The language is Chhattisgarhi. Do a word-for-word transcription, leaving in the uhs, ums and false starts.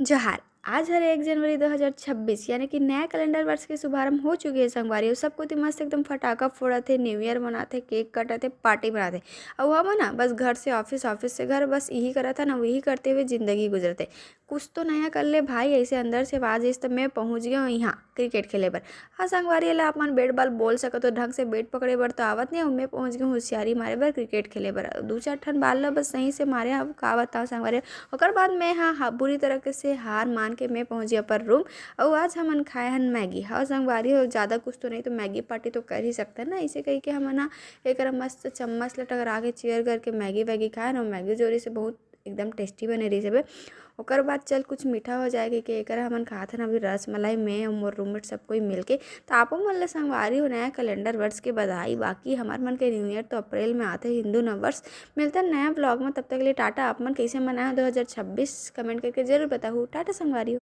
जोहार। आज हर एक जनवरी दो हज़ार छब्बीस, यानी कि नया कैलेंडर वर्ष के शुभारंभ हो चुके हे संगवारी। अउ सब कोती मस्त एकदम फटाका फोड़त हे, न्यू ईयर मनात हे, केक कटत हे, पार्टी बनात हे। अउ हमन ना बस घर से ऑफिस, ऑफिस से घर, बस इही करत हन, अउ इही करते हुए जिंदगी गुजरत हे। कुछ तो नया कर ले भाई, ऐसे अंदर से आवाज आइस त मैं पहुंच गया हूँ यहाँ क्रिकेट खेले बर। हाँ संगवारी, एला आप मन बैट बॉल बोल सकत हो, ढंग से बैट पकड़े बर तो आवत नहीं, अउ मैं पहुंच गया हूँ होशियारी मारे बर क्रिकेट खेले बर। दू चार ठन बॉल ला बस सही से मारे हव, का बताओ संगवारी। ओकर बाद मैं हा, हा, बुरी तरह के से हार मान के मैं पहुंच गया अपन रूम। अउ आज हमन खाए हन मैगी। हाँ संगवारी हो, ज़्यादा कुछ तो नहीं तो मैगी पार्टी तो कर ही सकते हैं ना। इसे कही के हमन हा एक मस्त चम्मच ला टकरा के चीयर करके मैगी वैगी खाए हन, अउ मैगी जोरी से बहुत एकदम टेस्टी बने रहिस हवे। ओकर बाद चल कुछ मीठा हो जाए के, के एकर हमन खात हन अभी रसमलाई, मैं अउ मोर रूममेट सब कोई मिलके। त आपो मन ल संगवारी हो नया कैलेंडर वर्ष के बधाई। बाकी हमर मन के न्यू ईयर तो अप्रैल में आथे, हिंदू नव वर्ष। मिलथन नया ब्लॉग में, तब तक के लिए टाटा। आप मन कैसे मनाए हो दो हज़ार छब्बीस, कमेंट करके जरूर बताहू। टाटा संगवारी हो।